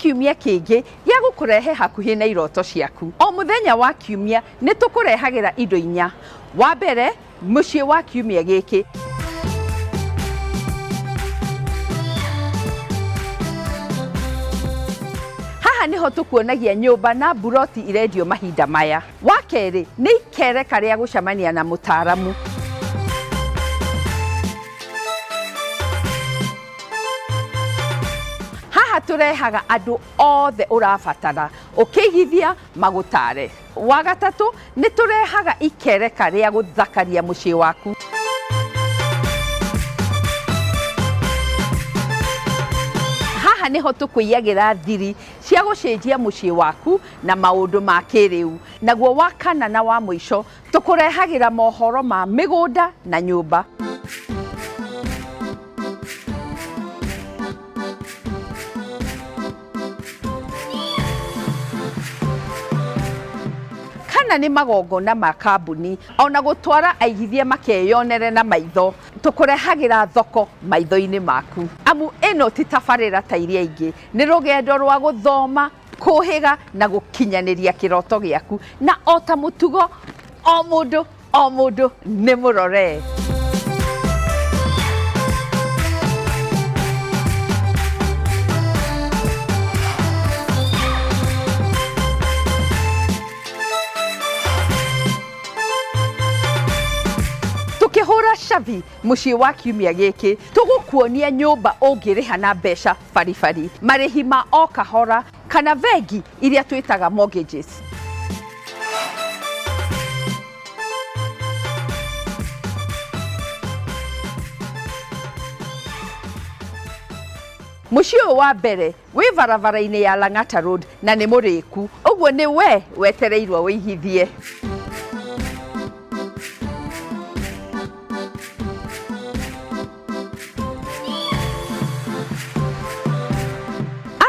Kiumia kĩngĩ gĩa gũkũrehe hakuhĩ na iroto ciaku. O mũthenya wa kiumia nĩ tũkũrehagĩra indo inya. Wa mbere, mũciĩ wa kiumia gĩkĩ. Haha nĩho tũkuonagia nyũmba na mburoti irendio mahinda maya. Wa kerĩ, nĩ ikereka rĩa gũcemania na mũtaaramu. Haha tũrehaga andũ othe ũrabatara ũkĩigithia magũtare. Wa gatatũ, nĩ tũrehaga ikereka rĩa gũthakaria mũciĩ waku. Haha nĩho tũkũiyagĩra thiri cia gũcenjia mũciĩ waku na maũndũ ma kĩrĩu. Naguo wa kana na wa mũico, tũkũrehagĩra mohoro ma mĩgũnda na nyũmba. Kana nĩ magongona ma kambuni ona gũtwara aigithia makeyonere na maitho. Tũkũrehagĩra thoko maitho-inĩ maku, amu ĩno ti tabarĩra ta iria ingĩ, nĩ rũgendo rwa gũthoma, kũhĩga na gũkinyanĩria kĩroto gĩaku. Na o ta mũtugo, o mũndũ o mũndũ nĩ mũrore. Tũkĩhũra cabi mũciĩ wa kiumia gĩkĩ, tũgũkuonia nyũmba ũngĩrĩha na mbeca baribari, marĩhi ma o kahora kana bengi iria twĩtaga mortgages. Mũciĩ ũyũ wa mbere wĩ barabara-inĩ ya Lang'ata Road na nĩ mũrĩku, ũguo nĩ we wetereirwo wĩigithie.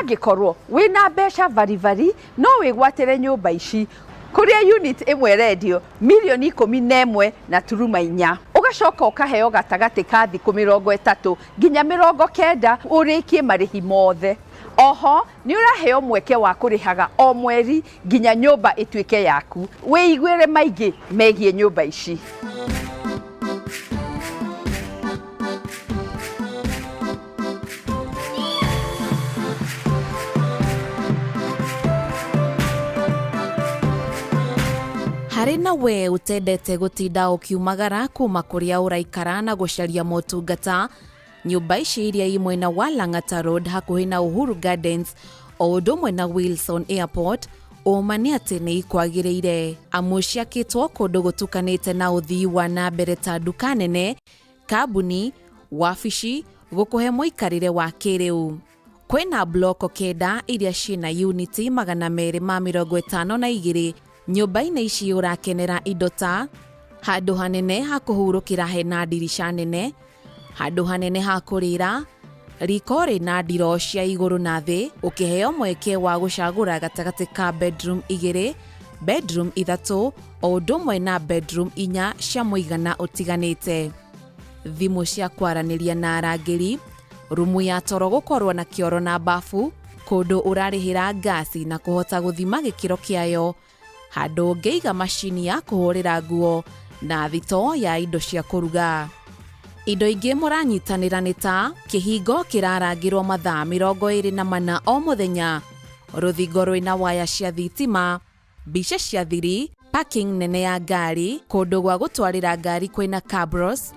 Angĩkorwo wĩna mbeca baribari no wĩgwatĩre nyũmba ici kũrĩa unit ĩmwe ĩrendio mirioni 11 na turuma inya, ũgacoka ũkaheo gatagatĩ ka thikũ 30 nginya 90 ũrĩkie marĩhi mothe. Oho nĩ ũraheo mweke wa kũrĩhaga o mweri nginya nyũmba ĩtuĩke yaku. Wĩiguĩre maingĩ megiĩ nyũmba ici. Harĩ na we ũtendete gũtinda ũkiumagara kuma kũrĩa ũraikara na gũcaria motungata, nyũmba ici iria i mwena wa Lang'ata Road hakuhĩ na Uhuru Gardens o ũndũ ũmwe na Wilson Airport, ũma nĩ atĩ nĩ ikwagĩrĩire amu ciakĩtwo kũndũ gũtukanĩte na ũthii wa na mbere ta nduka nene, kambuni, wabici, gũkũhe mũikarĩre wa kĩrĩu. Kwĩna bloko kenda iria ciĩna uniti 252. Nyũmba-inĩ ici ũrakenera indo ta handũ hanene ha kũhurũkĩra hena ndirica nene, handũ hanene ha kũrĩra, riko rĩna ndiro cia igũrũ na thĩ, ũkĩheo mweke wa gũcagũra gatagatĩ ka bedroom igĩrĩ, bedroom ithatũ, o ũndũ ũmwe na bedroom inya cia mũigana ũtiganĩte. Thimũ cia kwaranĩria na arangĩri, rumu ya toro gũkorwo na kĩoro na bafu, kũndũ ũrarĩhĩra ngasi na kũhota gũthima gĩkĩro kĩayo, handũ ũngĩiga macini ya kũhũrĩra nguo na thito ya indo cia kũruga. Indo ingĩ mũranyitanĩra nĩ ta kĩhingo kĩrarangĩrwo mathaa 24 o mũthenya, rũthingo rwĩna waya cia thitima, mbica cia thiri, parking nene ya ngari, kũndũ gwa gũtwarĩra ngari kwĩna cabros,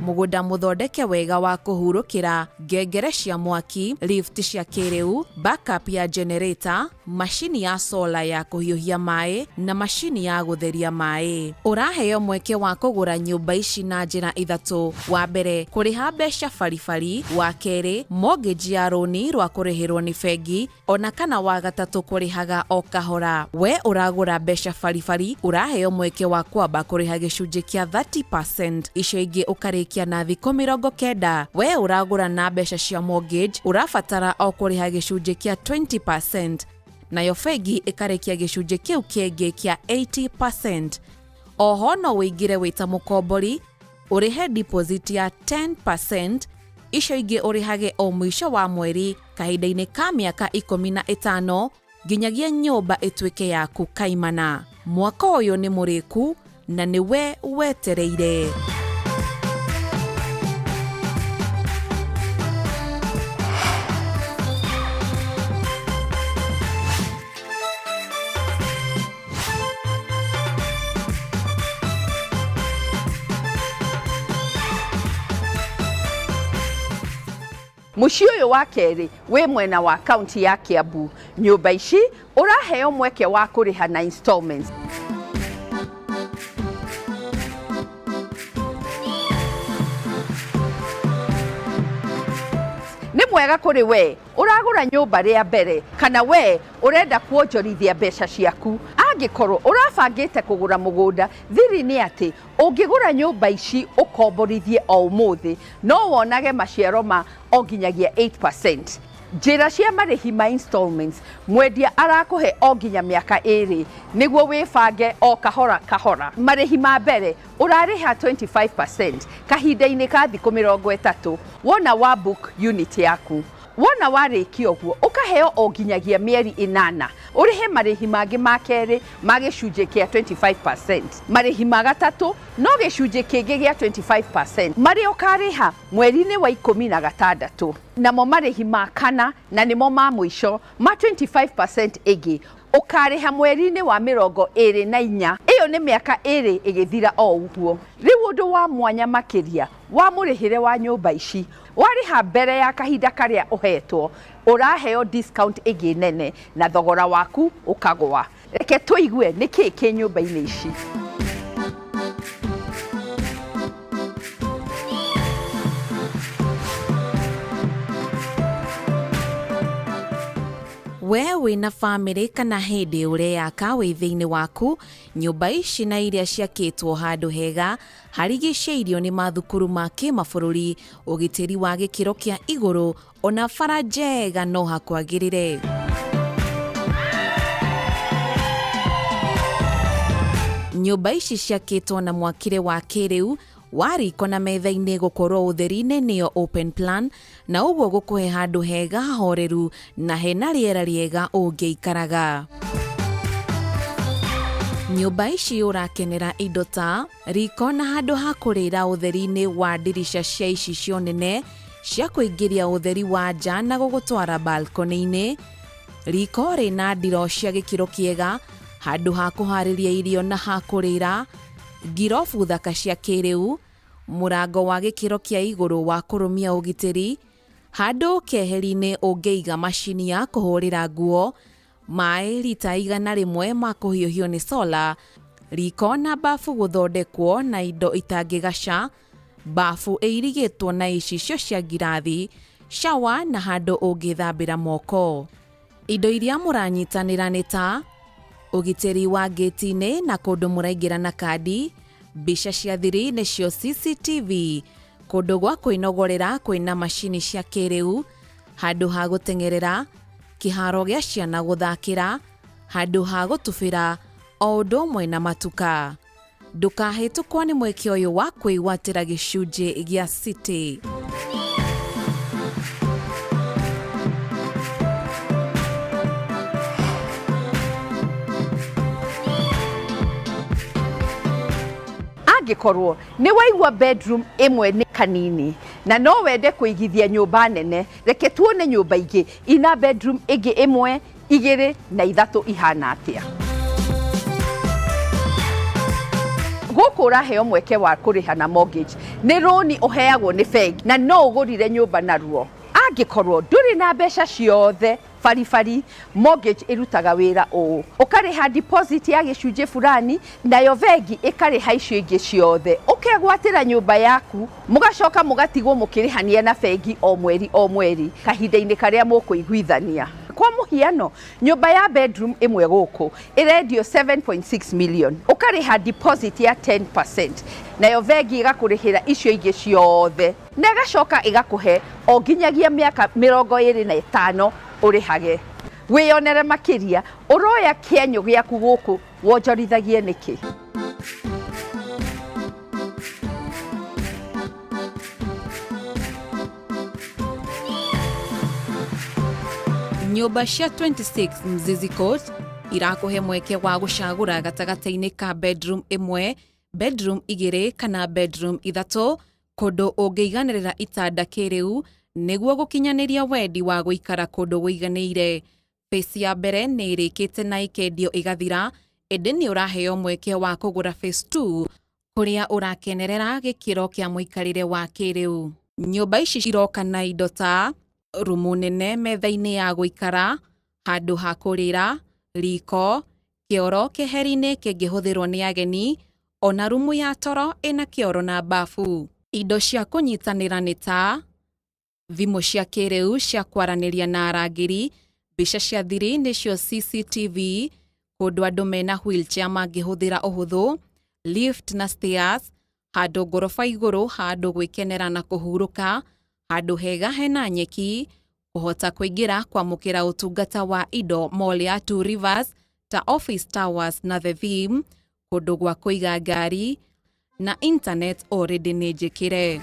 mũgũnda mũthondeke wega wa kũhurũkĩra, ngengere cia mwaki, lift cia kĩrĩu, backup ya generator, macini ya solar ya kũhiũhia maĩ na macini ya gũtheria maĩ. Ũraheo mweke wa kũgũra nyũmba ici na njĩra ithatũ. Wa mbere, kũrĩha mbeca baribari. Wa kerĩ, mortgage ya rũni rwa kũrĩhĩrwo nĩ bengi, ona kana wa gatatũ kũrĩhaga o kahora. We ũragũra mbeca baribari, ũraheo mweke wa kwamba kũrĩha gĩcunjĩ kĩa 30%, icio ingĩ ũkarĩkia na thikũ 90. We ũragũra na mbeca cia mortgage, ũrabatara o kũrĩha gĩcunjĩ kĩa 20%, nayo bengi ĩkarĩkia gĩcunjĩ kĩu kĩngĩ kĩa 80%. Oho no ũingĩre wĩ ta mũkombori. Ũrĩhe deposit ya 10%, icio ingĩ ũrĩhage o mũico wa mweri kahinda-inĩ ka mĩaka 15 nginyagia nyũmba ĩtuĩke yaku kaimana. Mwaka ũyũ nĩ mũrĩku na nĩwe wetereire. Mũciĩ ũyũ wa kerĩ wĩ mwena wa kaunti ya Kiambu. Nyũmba ici ũraheo mweke wa kũrĩha na installments. Nĩ mwega kũrĩ we ũragũra nyũmba rĩa mbere kana we ũrenda kuonjorithia mbeca ciaku. Angĩkorwo ũrabangĩte kũgũra mũgũnda, thiri nĩ atĩ ũngĩgũra nyũmba ici ũkomborithie o ũmũthĩ no wonage maciaro ma o nginyagia 8%. Njĩra cia marĩhi ma installments mwendia arakũhe o nginya mĩaka ĩrĩ nĩguo wĩbange o kahora kahora. Marĩhi ma mbere ũrarĩha 25% kahinda-inĩ ka thikũ 30 wona wa book unit yaku. Wona warĩkia ũguo ũkaheo o nginyagia mĩeri 8 ũrĩhe marĩhi mangĩ ma kerĩ ma gĩcunjĩ kĩa 25%. Marĩhi ma gatatũ no gĩcunjĩ kĩngĩ gĩa 25% marĩa ũkarĩha mweri-inĩ wa 16. Namo marĩhi ma kana na nĩmo ma mũico ma 25% ĩngĩ ũkarĩha mweri-inĩ wa 24. Ĩyo nĩ mĩaka 2 ĩgĩthira o ũguo. Rĩu ũndũ wa mwanya makĩria wa mũrĩhĩre wa nyũmba ici, warĩha mbere ya kahinda karĩa ũhetwo ũraheo discount ĩngĩ nene na thogora waku ũkagũa. Reke tũigue nĩkĩĩ kĩ nyũmba-inĩ ici. We wĩna bamĩrĩ kana hĩndĩ ũreyaka wĩ thĩinĩ waku, nyũmba ici na iria ciakĩtwo handũ hega harigicĩirio nĩ mathukuru ma kĩmabũrũri, ũgitĩri wa gĩkĩro kĩa igũrũ ona bara njega no hakwagĩrĩre. Nyũmba ici ciakĩtwo na mwakĩre wa kĩrĩu wa riko na metha-inĩ gũkorwo ũtheri-inĩ nĩyo open plan, na ũguo gũkũhe handũ hega hahoreru na hena rĩera rĩega ũngĩikaraga. Nyũmba ici ũrakenera indo ta riko na handũ ha kũrĩra ũtheri-inĩ wa ndirica cia icicio nene cia kũingĩria ũtheri wa nja na gũgũtwara balcony-inĩ, riko rĩna ndiro cia gĩkĩro kĩega, handũ ha kũharĩria irio na ha kũrĩra, ngirobu thaka cia kĩrĩu, mũrango wa gĩkĩro kĩa igũrũ wa kũrũmia ũgitĩri, handũ keheri-inĩ ũngĩiga macini ya kũhũrĩra nguo, maĩ rita 100 ma kũhiũhio nĩ solar, riko na bafu gũthondekwo na indo itangĩgaca, bafu ĩirigĩtwo na icicio cia ngirathi, shower na handũ ũngĩthambĩra moko. Indo iria mũranyitanĩra nĩ ta ũgitĩri wa ngĩti-inĩ na kũndũ mũraingĩra na kandi, mbica cia thiri nĩcio CCTV, kũndũ gwa kwĩnogorera kwĩna macini cia kĩrĩu, handũ ha gũteng'erera, kĩharo gĩa ciana gũthakĩra, handũ ha gũtubĩra, o ũndũ ũmwe na matuka. Ndũkahĩtũkwo nĩ mweke ũyũ wa kwĩgwatĩra gĩcunjĩ gĩa City. Angĩkorwo nĩ waigua bedroom ĩmwe nĩ kanini na no wende kũigithia nyũmba nene, reke tuone nyũmba ingĩ ina bedroom ĩngĩ 1, 2 na 3 ihana atĩa. Gũkũ ũraheo mweke wa kũrĩha na mortgage, nĩ rũni ũheagwo nĩ bengi na no ũgũrire nyũmba naruo. Angĩkorwo ndũrĩ na mbeca ciothe baribari, mortgage ĩrutaga wĩra ũũ: ũkarĩha deposit ya gĩcunjĩ fulani, nayo bengi ĩkarĩha icio ingĩ ciothe, ũkegwatĩra nyũmba yaku, mũgacoka mũgatigwo mũkĩrĩhania na bengi o mweri o mweri kahinda-inĩ karĩa mũkũiguithania. Kwa mũhiano, nyũmba ya bedroom ĩmwe gũkũ ĩrendio 7.6 million, ũkarĩha deposit ya 10%, nayo bengi ĩgakũrĩhĩra icio ingĩ ciothe na ĩgacoka ĩgakũhe o nginyagia mĩaka 25 ũrĩhage. Wĩyonere makĩria, ũroya kĩenyũ gĩaku gũkũ wonjorithagie nĩkĩ? Nyũmba cia 26 Mzizi Court irakũhe mweke wa gũcagũra gatagatĩ-inĩ ka bedroom ĩmwe, bedroom igĩrĩ kana bedroom ithatũ, kũndũ ũngĩiganĩrĩra itanda kĩrĩu nĩguo gũkinyanĩria wendi wa gũikara kũndũ gũiganĩire. Phase ya mbere nĩ ĩrĩkĩte na ĩkendio ĩgathira, ĩndĩ nĩ ũraheo mweke wa kũgũra phase 2 kũrĩa ũrakenerera gĩkĩro kĩa mũikarĩre wa kĩrĩu. Nyũmba ici iroka na indo ta rumu nene metha-inĩ ya gũikara, handũ ha kũrĩra, riko, kĩoro keheri-inĩ kĩngĩhũthĩrwo nĩ ageni, ona rumu ya toro ĩna kĩoro na bafu. Indo cia kũnyitanĩra nĩ ta thimũ cia kĩrĩu cia kwaranĩria na arangĩri, mbica cia thiri nĩcio CCTV, kũndũ andũ mena wheelchair mangĩhũthĩra ũhũthũ, lift na stairs, handũ ngoroba igũrũ handũ gwĩkenera na kũhurũka, handũ hega hena nyeki, kũhota kũingĩra kwamũkĩra ũtungata wa indo mall ya Two Rivers ta Office Towers na The Theme, kũndũ gwa kũiga ngari na internet already nĩ njĩkĩre.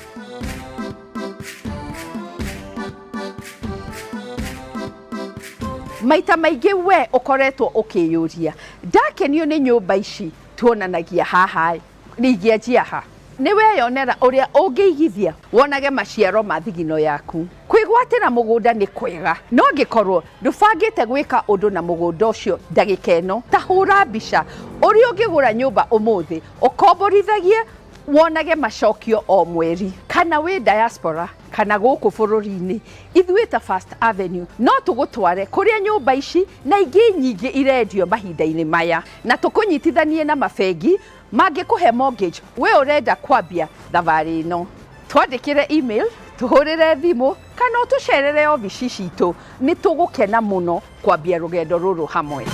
Maita maingĩ we ũkoretwo ũkĩyũria, ndakenio nĩ nyũmba ici tuonanagia haha ingĩanjia ha? Nĩ weyonera ũrĩa ũngĩigithia wonage maciaro ma thigino yaku. Kwĩgwatĩra mũgũnda nĩ kwega, no angĩkorwo ndũbangĩte gwĩka ũndũ na mũgũnda ũcio ndagĩka ĩno, ta hũra mbica ũrĩa ũngĩgũra nyũmba ũmũthĩ ũkomborithagie wonage macokio o mweri, kana wĩ diaspora kana gũkũ bũrũri-inĩ, ithuĩ ta First Avenue no tũgũtware kũrĩa nyũmba ici na ingĩ nyingĩ irendio mahinda-inĩ maya, na tũkũnyitithanie na mabengi mangĩkũhe mortgage we ũrenda kwambia thabarĩ ĩno. Twandĩkĩre email, tũhũrĩre thimũ kana ũtũcerere obici citũ, nĩ tũgũkena mũno kwambia rũgendo rũrũ hamwe.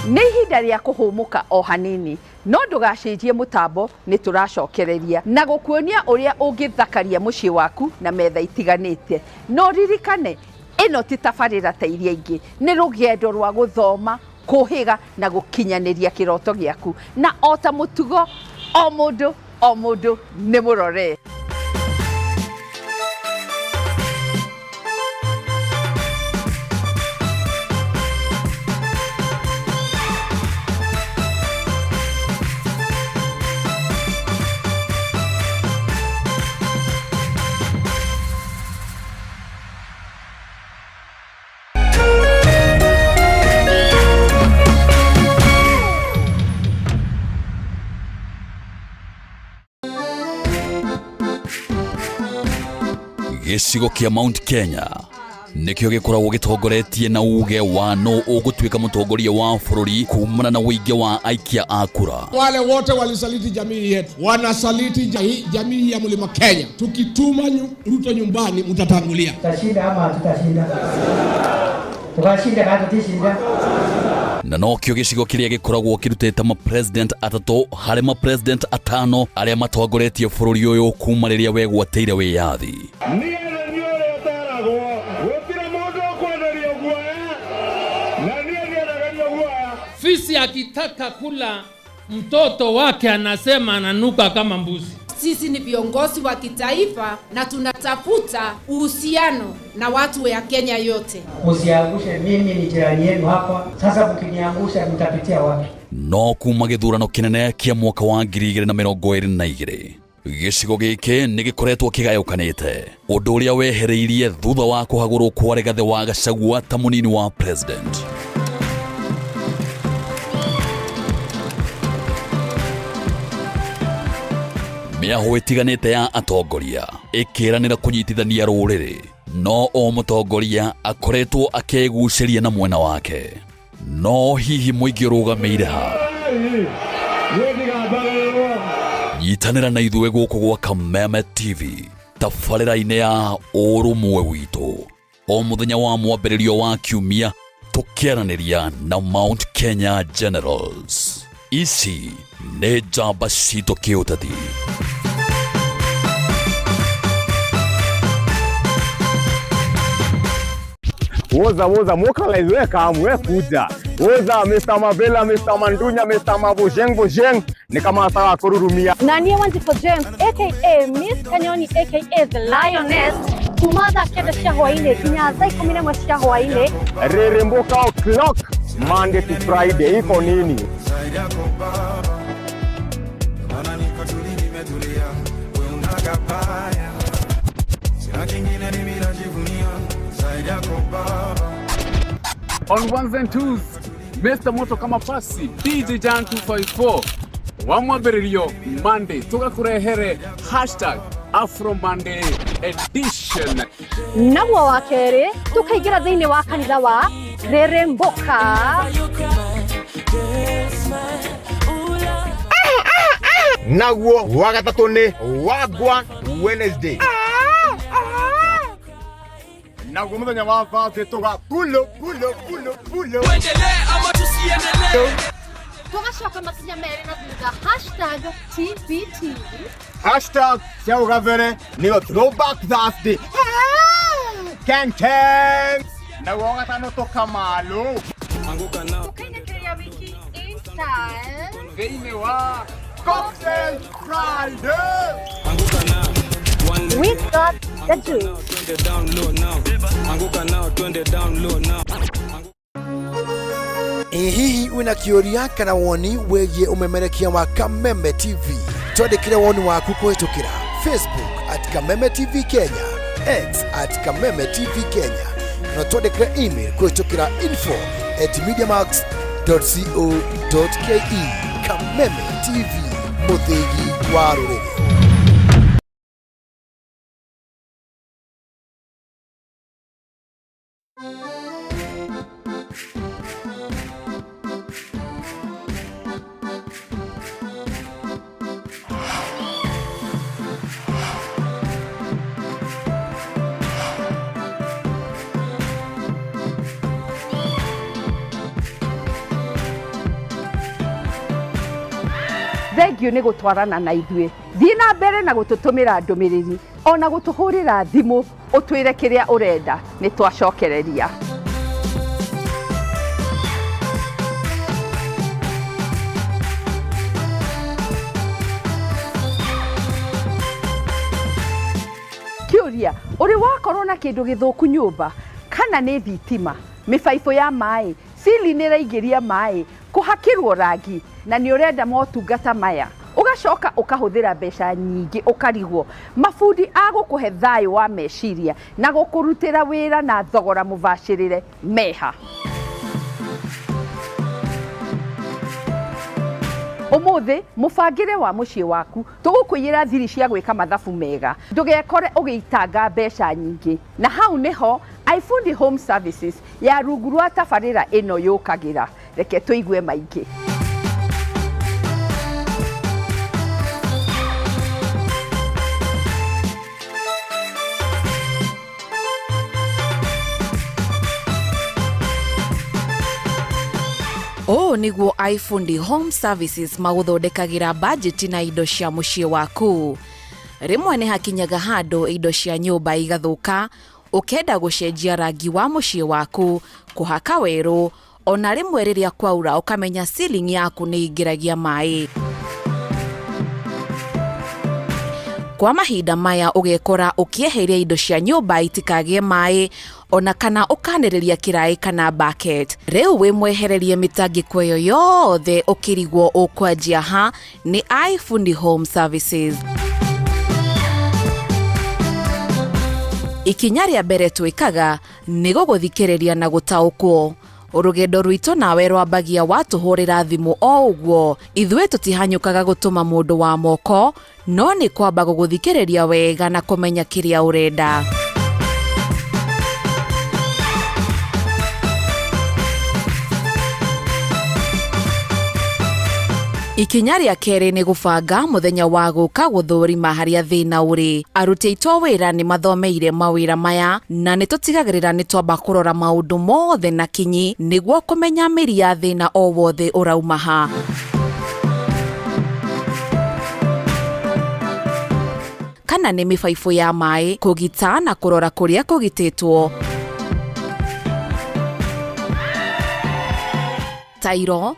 Nĩ ihinda rĩa kũhũmũka o hanini, no ndũgacenjie mũtambo, nĩ tũracokereria na gũkuonia ũrĩa ũngĩthakaria mũciĩ waku na metha itiganĩte. No ririkane, ĩno ti tabarĩra ta iria ingĩ, nĩ rũgendo rwa gũthoma, kũhĩga na gũkinyanĩria kĩroto gĩaku. Na o ta mũtugo, o mũndũ o mũndũ nĩ mũrore. Gĩcigo kĩa Mount Kenya nĩkĩo gĩkoragwo gĩtongoretie na uge wa no ũgũtuĩka mũtongoria wa bũrũri kumana na ũingĩ wa aikia a kura. Wale wote walisaliti jamii yetu, wanasaliti jamii ya Mlima Kenya. Tukituma Ruto nyumbani, mtatangulia. Tutashinda ama hatutashinda? Tukashinda kana tutishinda? Na nokĩo gĩcigo kĩrĩa gĩkoragwo kĩrutĩte ma-president atatũ harĩ ma-president atano arĩa matongoretie bũrũri ũyũ kuma rĩrĩa wegwatĩire wĩyathi. Niĩ nĩ niĩ ũrĩa ũteragwo, gũtirĩ mũndũ ũkwenderio guoya, na niĩ ndiendagĩrio guoya. Fisi akitaka kula mtoto wake anasema ananuka kama mbuzi. Sisi ni viongozi wa kitaifa na tunatafuta uhusiano na watu ya Kenya yote. Usiangushe, mimi ni jirani yenu hapa. Sasa mkiniangusha mtapitia wapi? No kuma gĩthurano kĩnene kĩa mwaka wa 2022 gĩcigo gĩkĩ nĩ gĩkoretwo kĩgayũkanĩte, ũndũ ũrĩa wehereirie thutha wa kũhagũrwo kwa Rigathĩ wa Gachagua ta mũnini wa president. Mĩahũ ĩtiganĩte ya atongoria ĩkĩranĩra kũnyitithania rũrĩrĩ, no o mũtongoria akoretwo akĩgucĩria na mwena wake. No hihi mũingĩ ũrũgamĩire ha? Nyitanĩra na ithuĩ gũkũ gwa Kameme TV tabarĩra-inĩ ya ũrũmwe witũ o mũthenya wa mwambĩrĩrio wa kiumia, tũkĩaranĩria na Mount Kenya Generals. Ici nĩ njamba citũ kĩũteti. Woza woza, mokalize, we come, we kuja. Woza Mr. Mavela, Mr. Mandunya, Mr. Mabujeng Bujeng nĩ kamata ga kũrurumia. Na niĩ Wanjikũ James aka Miss Kanyoni aka The Lioness kuma thaa 9 cia hwainĩ nginya thaa 11 cia hwainĩ. Rĩrĩmbũka o'clock Monday to Friday iko nini? On ones and twos, Mr. Moto kama pasi DJ Jan 254 wa mwambĩrĩrio Monday tũgakũrehere hashtag Afro Monday edition. Naguo wa kerĩ tũkaingĩra thĩinĩ wa kanitha wa Rĩrĩmbũka. Naguo wa gatatũ nĩ Wagwan Wednesday. Naguo mũthenya wa Thursday tũga pulo pulo pulo pulo. Tũgacoka makinya merĩ na thutha hashtag TBT. Hashtag cia ũgabere nĩyo throwback Thursday. Ken Ken. Naguo wa gatano tũkamalo. Tũkainĩkĩrĩria wiki in style. Thĩinĩ wa Cocktail Friday. We got the juice. Ĩ hihi wĩna kĩũria kana woni wĩgiĩ ũmemerekia wa Kameme TV? Twandĩkĩre woni waku kũhĩtũkĩra Facebook at Kameme TV Kenya, X at Kameme TV Kenya, na twandĩkĩre email kũhĩtũkĩra info at mediamax.co.ke. Kameme TV, mũthĩgi wa rũrĩrĩ. Thengiũ nĩ gũtwarana na ithuĩ. Thiĩ na mbere na gũtũtũmĩra ndũmĩrĩri ona gũtũhũrĩra thimũ ũtwĩre kĩrĩa ũrenda, nĩ twacokereria. Kĩũria, ũrĩ wakorwo na kĩndũ gĩthũku nyũmba kana nĩ thitima, mĩbaibũ ya maĩ, ceiling nĩ ĩraingĩria maĩ, kũhakĩrwo rangi na nĩ ũrenda motungata maya, ũgacoka ũkahũthĩra mbeca nyingĩ ũkarigwo mabundi a gũkũhe thayũ wa meciria na gũkũrutĩra wĩra na thogora mũbacĩrĩre meha. Ũmũthĩ mũbangĩre wa mũciĩ waku tũgũkũiyĩra thiri cia gwĩka mathabu mega, ndũgekore ũgĩitanga mbeca nyingĩ. Na hau nĩho iFundi Home Services ya rungu rwa tabarĩra ĩno yũkagĩra. Reke tũigue maingĩ. Ũũ nĩguo iFundi Home Services magũthondekagĩra bajeti na indo cia mũciĩ waku. Rĩmwe nĩ hakinyaga handũ indo cia nyũmba igathũka, ũkenda gũcenjia rangi wa mũciĩ waku, kũhaka werũ, ona rĩmwe rĩrĩa kwaura ũkamenya ceiling yaku nĩ ingĩragia maĩ. Kwa mahinda maya ũgekora ũkĩeheria indo cia nyũmba itikagĩe maĩ ona kana ũkanĩrĩria kĩraĩ kana bucket. Rĩu wĩ mwehererie mĩtangĩko ĩyo yothe ũkĩrigwo ũkwanjia ha nĩ iFundi Home Services. Ikinya rĩa mbere twĩkaga nĩ gũgũthikĩrĩria na gũtaũkwo. Rũgendo rwitũ nawe rwambagia watũhũrĩra thimũ o ũguo. Ithuĩ tũtihanyũkaga gũtũma mũndũ wa moko, no nĩ kwamba gũgũthikĩrĩria wega na kũmenya kĩrĩa ũrenda. Ikinya rĩa kerĩ nĩ gũbanga mũthenya wa gũka gũthũrima harĩa thĩna ũrĩ. Aruti aitũ a wĩra nĩ mathomeire mawĩra maya na nĩ tũtigagĩrĩra nĩ twamba kũrora maũndũ mothe na kinyi nĩguo kũmenya mĩri ya thĩna o wothe ũrauma ha. Kana nĩ mĩbaibũ ya maĩ, kũgita na kũrora kũrĩa kũgitĩtwo. Tairo,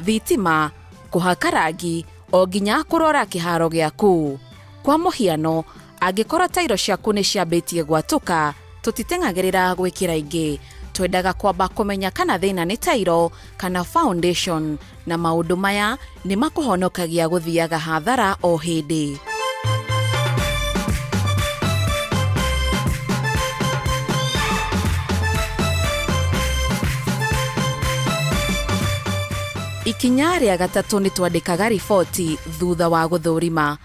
thitima, kũhaka rangi, o nginya kũrora kĩharo gĩaku. Kwa mũhiano, angĩkorwo tairo ciaku nĩ ciambĩtie gwatũka, tũtiteng'agĩrĩra gwĩkĩra ingĩ. Twendaga kwamba kũmenya kana thĩna nĩ tairo kana foundation, na maũndũ maya nĩ makũhonokagia gũthiaga hathara o hĩndĩ. Ikinya rĩa gatatũ nĩ twandĩkaga riboti thutha wa gũthũrima.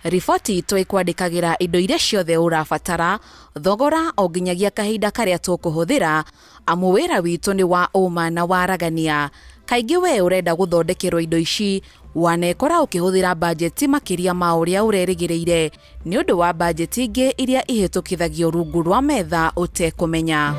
Riboti itũ ĩkwandĩkagĩra indo iria ciothe ũrabatara, thogora o nginyagia kahinda karĩa tũkũhũthĩra, amu wĩra witũ nĩ wa ũma na waragania. Kaingĩ wee ũrenda gũthondekerwo indo ici, wanekora ũkĩhũthĩra mbanjeti makĩria ma ũrĩa ũrerĩgĩrĩire nĩ ũndũ wa mbanjeti ingĩ iria ihĩtũkithagio rungu rwa metha ũtekũmenya.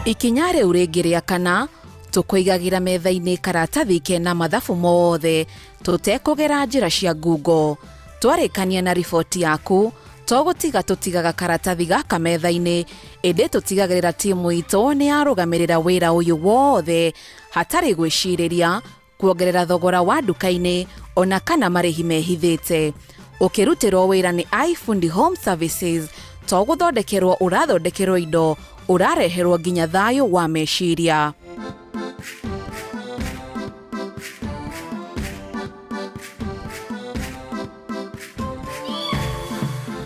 Ikinya rĩu rĩngĩ rĩa kana, tũkũigagĩra metha-inĩ karatathi kena mathabu mothe tũtekũgera njĩra cia ngungo. Twarĩkania na riboti yaku, to gũtiga tũtigaga karatathi gaka metha-inĩ, ĩndĩ tũtigagĩrĩra timu itũ nĩ yarũgamĩrĩra wĩra ũyũ wothe hatarĩ gwĩcirĩria, kuongerera thogora wa nduka-inĩ ona kana marĩhi mehithĩte. Ũkĩrutĩrwo wĩra nĩ iFundi Home Services, to gũthondekerwo ũrathondekerwo indo, ũrareherwo nginya thayũ wa meciria.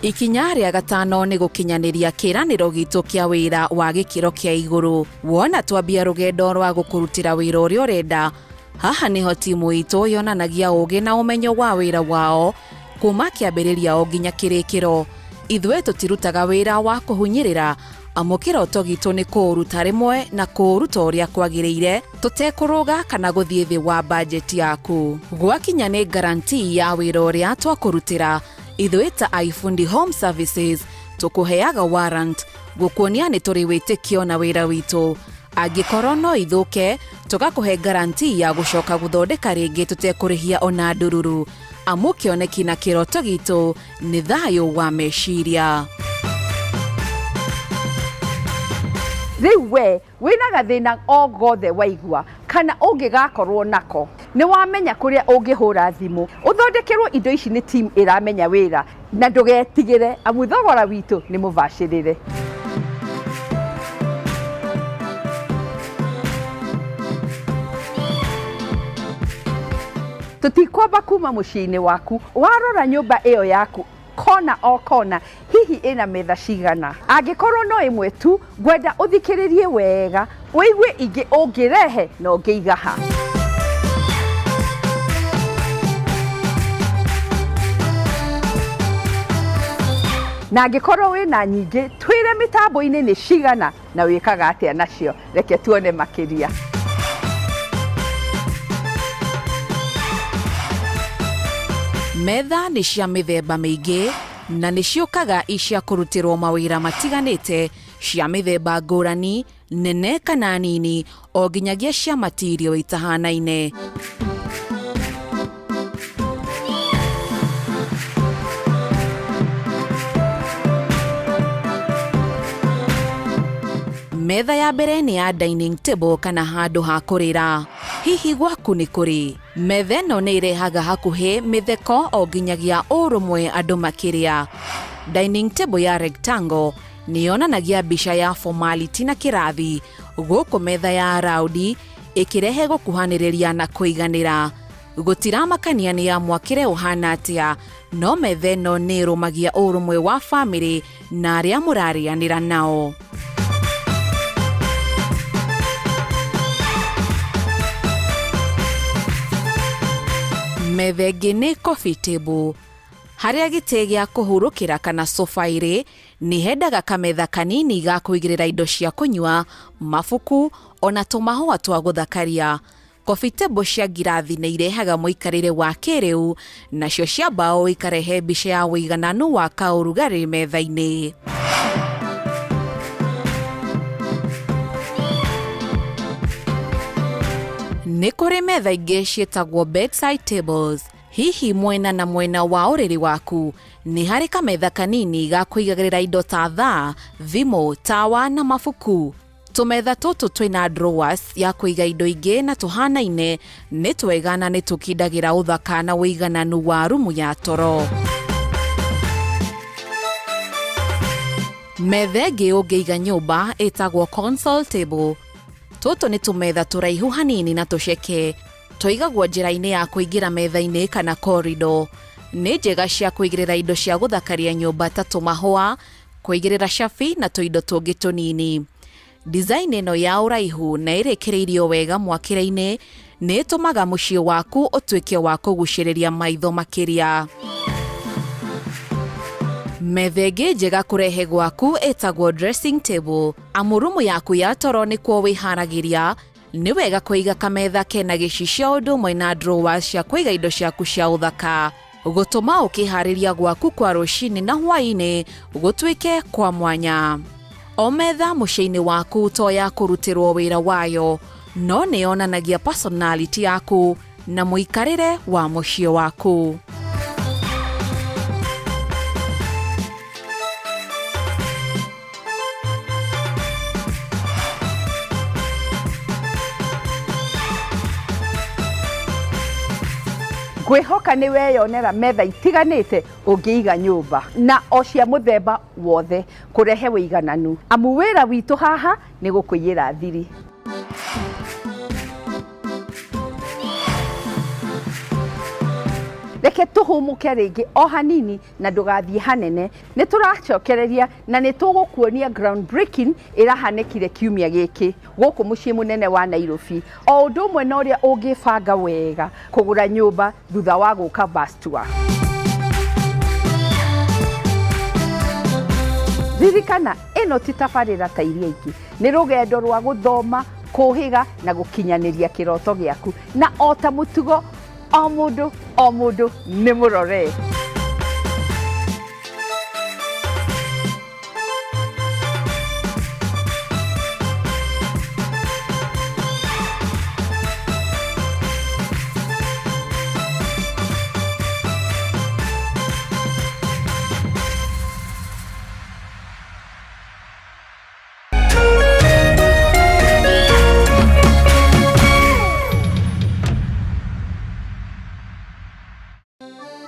Ikinya rĩa gatano nĩ gũkinyanĩria kĩĩranĩro gitũ kĩa wĩra wa gĩkĩro kĩa igũrũ. Wona twambia rũgendo rwa gũkũrutĩra wĩra ũrĩa ũrenda, haha nĩho timu itũ yonanagia ũũgĩ na ũmenyo wa wĩra wao kuma kĩambĩrĩria o nginya kĩrĩkĩro. Ithuĩ tũtirutaga wĩra wa kũhunyĩrĩra amu kĩroto gitũ nĩ kũũruta rĩmwe na kũũruta ũrĩa kwagĩrĩire tũtekũrũga kana gũthiĩ thĩ wa bajeti yaku. Gwakinya nĩ guarantee ya wĩra ũrĩa twakũrutĩra, ithuĩ ta iFundi Home Services tũkũheaga warrant gũkuonia nĩ tũrĩ wĩtĩkio na wĩra witũ. Angĩkorwo no ithũke, tũgakũhe guarantee ya gũcoka gũthondeka rĩngĩ tũtekũrĩhia ona ndururu, amu kĩoneki na kĩroto gitũ nĩ thayũ wa meciria. Rĩu we wĩna gathĩna o gothe waigua kana ũngĩgakorwo nako, nĩ wamenya kũrĩa ũngĩhũra thimũ ũthondekerwo indo ici nĩ team ĩramenya wĩra, na ndũgetigĩre amu thogora witũ nĩ mũbacĩrĩre. Tũtikwamba kuma mũciĩ-inĩ waku, warora nyũmba ĩyo yaku kona o kona, hihi ĩna metha cigana? Angĩkorwo no ĩmwe tu, ngwenda ũthikĩrĩrie wega, ũigue ingĩ ũngĩrehe na ũngĩiga ha. Na angĩkorwo wĩna nyingĩ, twĩre mĩtambo-inĩ nĩ cigana na wĩkaga atĩa nacio. Reke tuone makĩria. Metha nĩ cia mĩthemba mĩingĩ na nĩ ciũkaga i cia kũrutĩrwo mawĩra matiganĩte, cia mĩthemba ngũrani, nene kana nini, o nginyagia cia matirio itahanaine. Metha ya mbere nĩ ya dining table kana handũ ha kũrĩra. Hihi gwaku nĩ kũrĩ? Metha ĩno nĩ ĩrehaga hakuhĩ mĩtheko o nginyagia ũrũmwe andũ makĩrĩa. Dining table ya rectangle nĩ yonanagia mbica ya formality na kĩrathi, gũkũ metha ya raũndi ĩkĩrehe gũkuhanĩrĩria na kũiganĩra. Gũtiramakania nĩ ya mwakĩre ũhana atĩa, no metha ĩno nĩ ĩrũmagia ũrũmwe wa famĩlĩ na arĩa mũrarĩanĩra nao. Metha ĩngĩ nĩ coffee table, harĩa gĩtĩ gĩa kũhurũkĩra kana sofa ĩrĩ nĩ hendaga kametha kanini ga kũigĩrĩra indo cia kũnyua, mabuku ona tũmahũa twa gũthakaria. Coffee table cia ngirathi nĩ irehaga mũikarĩre wa kĩrĩu, nacio cia mbaũ ikarehe mbica ya ũigananu wa kaũrugarĩ metha-inĩ. Nĩ kũrĩ metha ingĩ ciĩtagwo bedside tables. Hihi mwena na mwena wa ũrĩrĩ waku nĩ harĩ kametha kanini ga kũigagĩrĩra indo ta thaa, thimũ, tawa na mabuku? Tũmetha tũtũ twĩna drawers ya kũiga indo ingĩ na tũhanaine nĩ twega na nĩ tũkindagĩra ũthaka na ũigananu wa rumu ya toro. Metha ĩngĩ ũngĩiga nyũmba ĩtagwo console table. Tũtũ nĩ tũmetha tũraihu hanini na tũceke. Tũigagwo njĩra-inĩ ya kũingĩra metha-inĩ kana corridor. Nĩ njega cia kũigĩrĩra indo cia gũthakaria nyũmba ta tũmahũa, kũigĩrĩra cabi na tũindo tũngĩ tũnini. Design ĩno ya ũraihu na ĩrĩkĩrĩirio wega mwakĩre-inĩ nĩ ĩtũmaga mũciĩ waku ũtuĩke wa kũgucĩrĩria maitho makĩria. Metha ĩngĩ njega kũrehe gwaku ĩtagwo dressing table. Amu rumu yaku ya toro nĩkuo wĩharagĩria, nĩ wega kũiga kametha kena gĩcicio ũndũ ũmwe na drawers cia kũiga indo ciaku cia ũthaka. Gũtũma ũkĩharĩria gwaku kwa rũcinĩ na hwaĩ-inĩ gũtuĩke kwa mwanya. O metha mũciĩ-inĩ waku to ya kũrutĩrwo wĩra wayo, no nĩ yonanagia personality yaku na mũikarĩre wa mũciĩ waku. Ngwĩhoka nĩ weyonera metha itiganĩte ũngĩiga nyũmba na o cia mũthemba wothe kũrehe wĩigananu, amu wĩra witũ haha nĩ gũkũiyĩra thiri. Reke tũhũmũke rĩngĩ o hanini na ndũgathiĩ hanene. Nĩ tũracokereria na nĩ tũgũkuonia ground breaking ĩrahanĩkire kiumia gĩkĩ gũkũ mũciĩ mũnene wa Nairobi, o ũndũ ũmwe na ũrĩa ũngĩbanga wega kũgũra nyũmba thutha wa gũka bus tour. Ririkana, ĩno ti tabarĩra ta iria ingĩ, nĩ rũgendo rwa gũthoma, kũhĩga na gũkinyanĩria kĩroto gĩaku, na o ta mũtugo o mũndũ o mũndũ nĩ mũrore.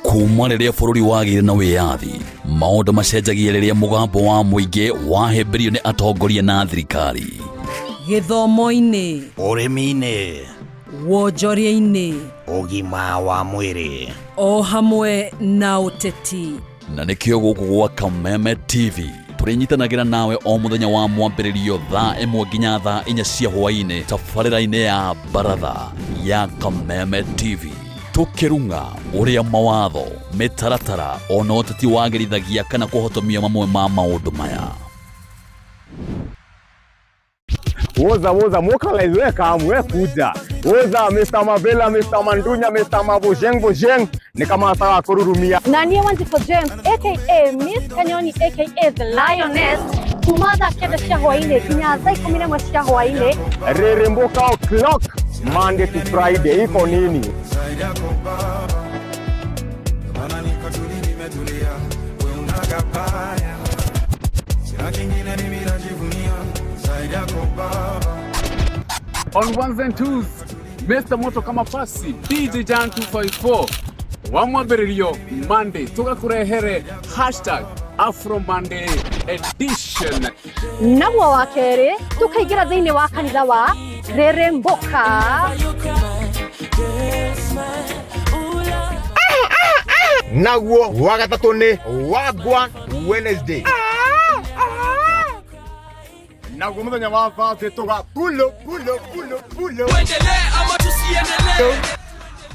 Kuma rĩrĩa bũrũri wagĩire na wĩyathi, maũndũ macenjagia rĩrĩa mũgambo wa mũingĩ wahĩmbĩrio nĩ atongoria na thirikari. Gĩthomo-inĩ, ũrĩmi-inĩ, wonjoria-inĩ, ũgima wa mwĩrĩ, o hamwe na ũteti. Na nĩkĩo gũkũ gwa Kameme TV tũrĩnyitanagĩra nawe o mũthenya wa mwambĩrĩrio thaa 1 nginya thaa 4 cia hwaĩ-inĩ tabarĩra-inĩ ya baratha ya Kameme TV, tũkĩrung'a ũrĩa mawatho, mĩtaratara ona ũteti wagĩrithagia kana kũhotomia mamwe ma maũndũ maya. Woza woza mokalize we kamu we kuja. Woza Mr. Mavela, Mr. Mandunya, Mr. Mabojeng Bojeng ni kama nataka kururumia. Na niĩ Wanjikũ James aka Miss Kanyoni aka The Lioness, kuma thaa 9 cia hwaĩ-inĩ nginya thaa 11 cia hwaĩ-inĩ. Rĩrĩmbũka o'clock Monday to Friday iko nini? On ones and twos, Mr. Moto kama pasi, DJ Jan 254 wa mwambĩrĩrio Monday tũgakũrehere hashtag Afro Monday edition. Naguo wa kerĩ tũkaingĩra thĩinĩ wa kanitha wa Rĩrĩmbũka. Naguo wa gatatũ nĩ Wagwan Wednesday. Naguo mũthenya wa Thursday tũga pulo pulo pulo pulo.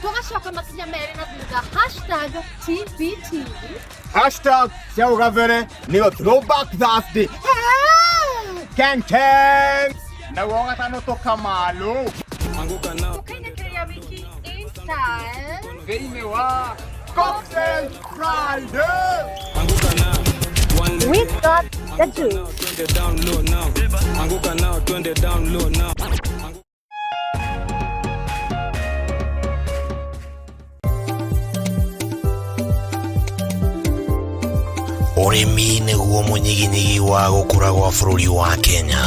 Tũgacoka makinya merĩ na thutha hashtag TBT. Hashtag cia ũgabere nĩyo Throwback Thursday. Keng keng. Naguo wa gatano tũkamalo. Tũkainĩkĩrĩria wiki in style. Thĩinĩ wa Cocktail Friday. We got the juice. Ũrĩmi nĩguo mũnyiginyigi wa gũkũra gwa bũrũri wa Kenya,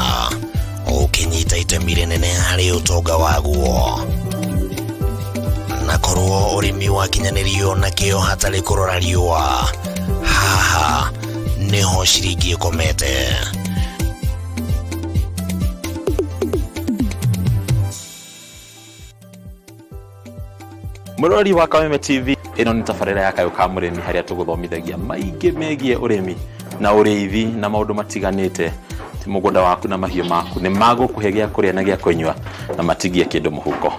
ũkĩnyita itemi rĩnene harĩ ũtonga waguo. Na korwo ũrĩmi wakinyanĩrio na kĩo hatarĩ kũrora riũa, haha nĩho ciringi ĩkomete. Mũrori wa Kameme TV, ĩno nĩ tabarĩra ya Kayũ ka Mũrĩmi harĩa tũgũthomithagia maingĩ megiĩ ũrĩmi na ũrĩithi na maũndũ matiganĩte. Ti mũgũnda waku na mahiũ maku nĩ magũkũhe gĩa kũrĩa na gĩa kũnyua na matigie kĩndũ mũhuko.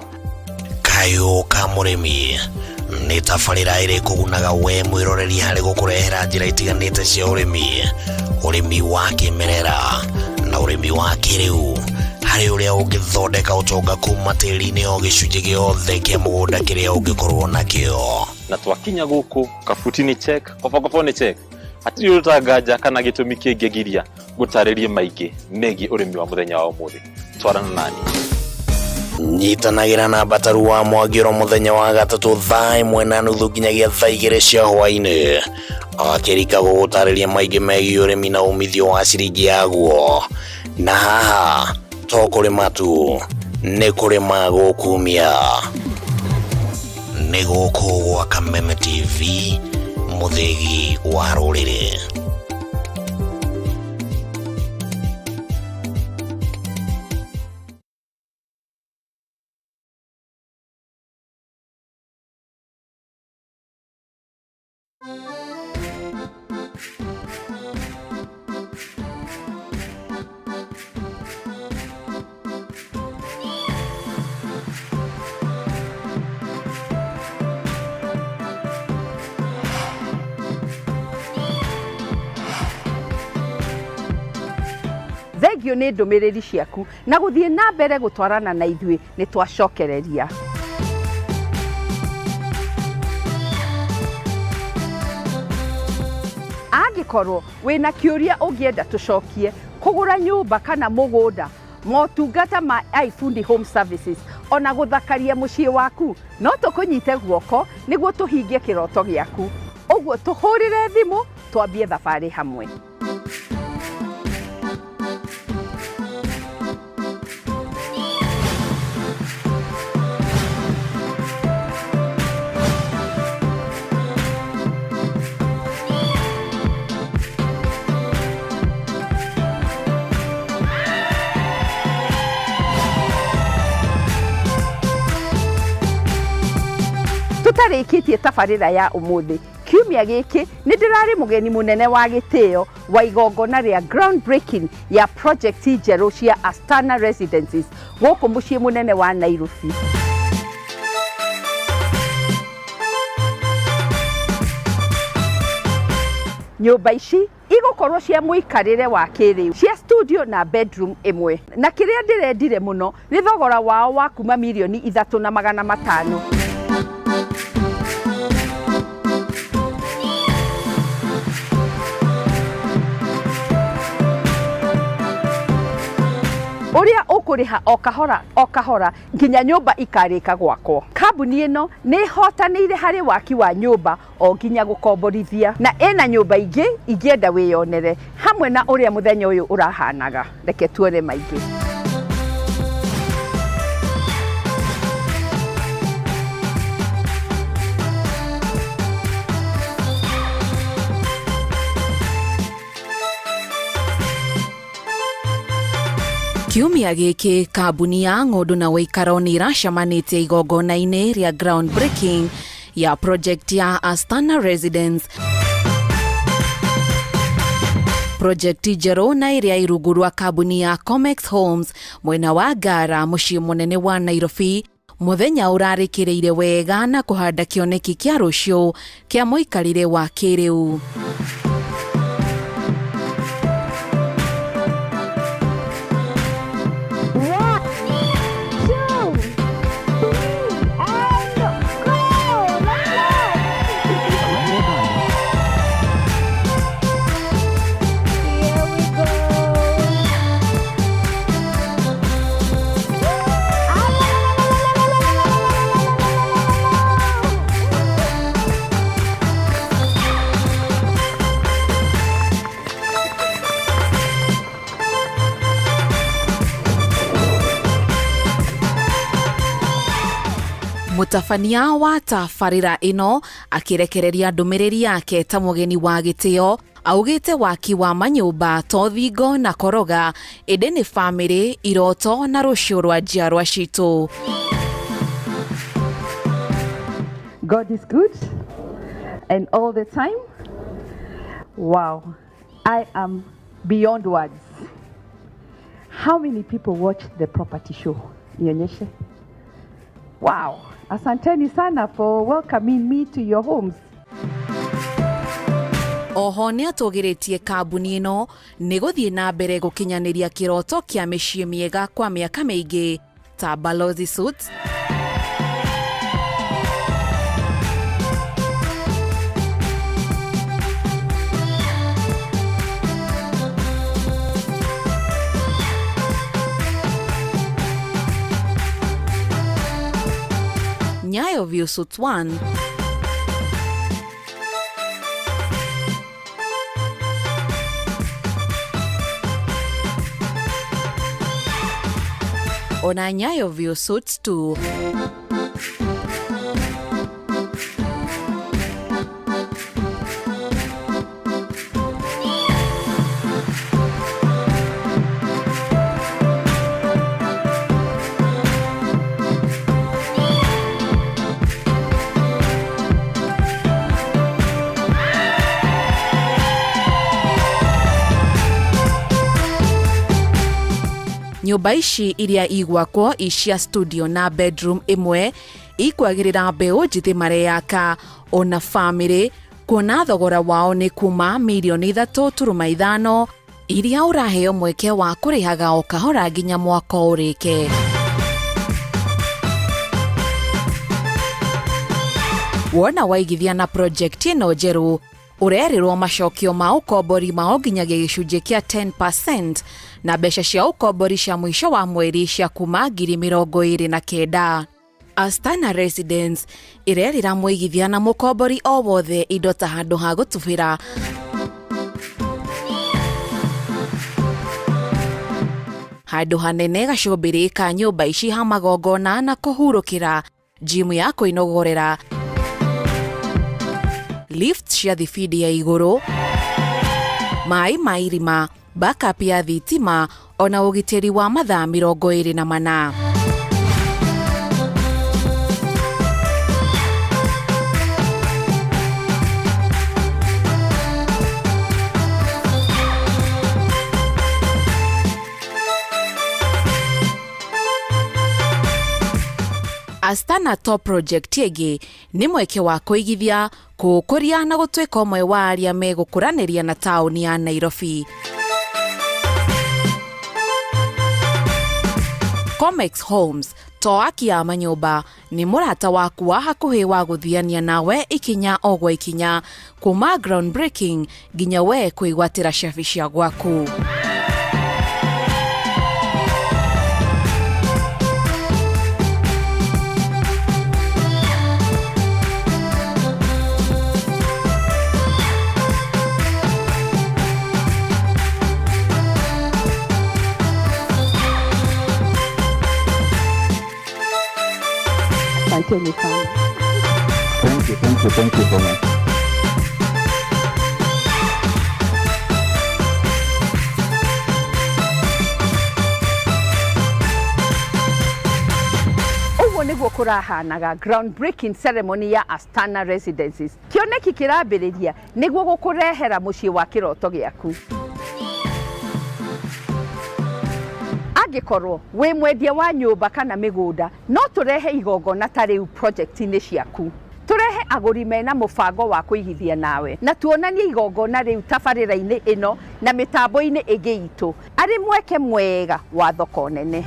Kayũ ka Mũrĩmi nĩ tabarĩra ĩrĩ kũgunaga we mwĩroreri harĩ gũkũrehera njĩra itiganĩte cia ũrĩmi, ũrĩmi wa kĩmerera na ũrĩmi wa kĩrĩu harĩ ũrĩa ũngĩthondeka ũtonga kuma tĩri-inĩ o gĩcunjĩ gĩothe kĩa mũgũnda kĩrĩa ũngĩkorwo nakĩo. Na twakinya gũkũ kabuti nĩ check, kobokobo nĩ check, hatirĩ ũndũ ta nganja kana gĩtũmi kĩngĩgiria ngũtarĩrie maingĩ megiĩ ũrĩmi wa mũthenya wa ũmũthĩ. Twarana nani. Nyitanagĩra na Mbataru wa Mwangĩro mũthenya wa gatatũ thaa ĩmwe na nuthu nginyagia thaa igĩrĩ cia hwaĩ-inĩ akĩrika gũgũtarĩria maingĩ megiĩ ũrĩmi na umithio wa ciringi yaguo. Na haha to kũrĩma tu, nĩ kũrĩma gũkumia. Nĩ gũkũ gwa Kameme TV, mũthĩgi wa rũrĩrĩ. Thengio nĩ ndũmĩrĩri ciaku na gũthiĩ na mbere gũtwarana na ithuĩ nĩ twacokereria. Angĩkorwo wĩna kĩũria ũngĩenda tũcokie, kũgũra nyũmba kana mũgũnda, motungata ma iFundi Home Services ona gũthakaria mũciĩ waku, no tũkũnyite guoko nĩguo tũhingie kĩroto gĩaku. Ũguo tũhũrĩre thimũ twambie thabarĩ hamwe. Tũtarĩkĩtie tabarĩra ya ũmũthĩ, kiumia gĩkĩ nĩ ndĩrarĩ mũgeni mũnene wa gĩtĩo wa igongona rĩa ground breaking ya project njerũ cia Astana Residences gũkũ mũciĩ mũnene wa Nairobi. Nyũmba ici igũkorwo cia mũikarĩre wa kĩrĩu cia studio na bedroom ĩmwe, na kĩrĩa ndĩrendire mũno nĩ thogora wao wa kuma 3,500,000. Ũrĩa ũkũrĩha o kahora o kahora nginya nyũmba ikarĩka gwakwo. Kambuni ĩno nĩ ĩhotanĩire harĩ waki wa nyũmba o nginya gũkomborithia, na ĩna nyũmba ingĩ ingĩenda wĩyonere hamwe na ũrĩa mũthenya ũyũ ũrahanaga. Reke tuone maingĩ. Kiumia gĩkĩ kambuni ya ng'ũndũ na ũikaro nĩ iracemanĩtie igongona-inĩ rĩa ground breaking ya project ya Astana Residence, project njerũ na ĩrĩa ĩ rungu rwa kambuni ya Comex Homes mwena wa Ngara mũciĩ mũnene wa Nairobi. Mũthenya ũrarĩkĩrĩire wega na kũhanda kĩoneki kĩa rũciũ kĩa mũikarĩre wa kĩrĩu. Mũtabania wa tabarĩra ĩno akĩrekereria ndũmĩrĩri yake ta mũgeni wa gĩtĩo augĩte waki wa manyũmba to thingo na koroga ĩndĩ nĩ bamĩrĩ, iroto na rũciũ rwa njiarwa citũ. God is good and all the time. Wow, I am beyond words. How many people watch the property show? Nionyeshe. Wow, asanteni sana for welcoming me to your homes. Oho nĩ atũgĩrĩtie kambuni ĩno nĩ gũthiĩ na mbere gũkinyanĩria kĩroto kĩa mĩciĩ mĩega kwa mĩaka mĩingĩ ta Balozi Suits, Nyayo View Suits 1, ona Nyayo View Suits 2. Nyũmba ici iria igwakwo icia studio na bedroom ĩmwe ikwagĩrĩra mbeũ njĩthĩ mareyaka ona bamĩrĩ kuona thogora wao nĩ kuma mirioni 3.5 iria ũraheo mweke wa kũrĩhaga o kahora nginya mwaka ũrĩke. Wona waigithia na project ĩno njerũ ũrerĩrwo macokio ma ũkombori mao nginyagia gĩcunjĩ kĩa 10% na mbeca cia ũkombori cia mũico wa mweri cia kuma 29,000. Astana Residence ĩrerĩra mũigithia na mũkombori o wothe indo ta handũ ha gũtubĩra, handũ hanene gacũmbĩrĩ ka nyũmba ici ha magongona na kũhurũkĩra, gym ya kwĩnogorera, lift cia thibindi ya igũrũ, maĩ ma irima, backup ya thitima ona ũgitĩri wa mathaa 24. Astana Top Project ĩngĩ nĩ mweke wa kũigithia, kũũkũria na gũtuĩka ũmwe wa arĩa megũkũranĩria na taũni ya Nairobi. Comex Homes to aki ya manyũmba nĩ mũrata waku wa hakuhĩ wa gũthiania nawe ikinya o gwa ikinya kuma ground breaking nginya we kwĩgwatĩra cabi cia gwaku. Asanteni sana. Thank you, thank you, thank you so much. Ũguo nĩguo kũrahanaga ground breaking ceremony ya Astana Residences. Kĩoneki kĩrambĩrĩria nĩguo gũkũrehera mũciĩ wa kĩroto gĩaku. Angĩkorwo wĩ mwendia wa nyũmba kana mĩgũnda, no tũrehe igongona ta rĩu project-inĩ ciaku. Tũrehe agũri mena mũbango wa kũigithia nawe na tuonanie igongona rĩu tabarĩra-inĩ ĩno na mĩtambo-inĩ ĩngĩ itũ arĩ mweke mwega wa thoko nene.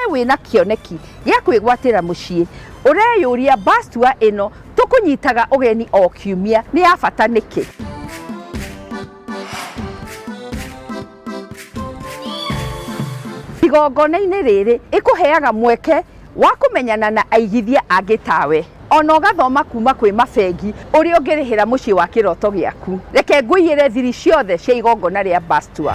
Wĩna kĩoneki gĩa kwĩgwatĩra mũciĩ ũreyũria bus tour ĩno tũkũnyitaga ũgeni o kiumia nĩ ya bata nĩkĩ? Igongona-inĩ rĩrĩ ĩkũheaga mweke wa kũmenyana na aigithia angĩ tawe ona ũgathoma kuma kwĩ mabengi ũrĩa ũngĩrĩhĩra mũciĩ wa kĩroto gĩaku. Reke ngũiyĩre thiri ciothe cia igongona rĩa bus tour.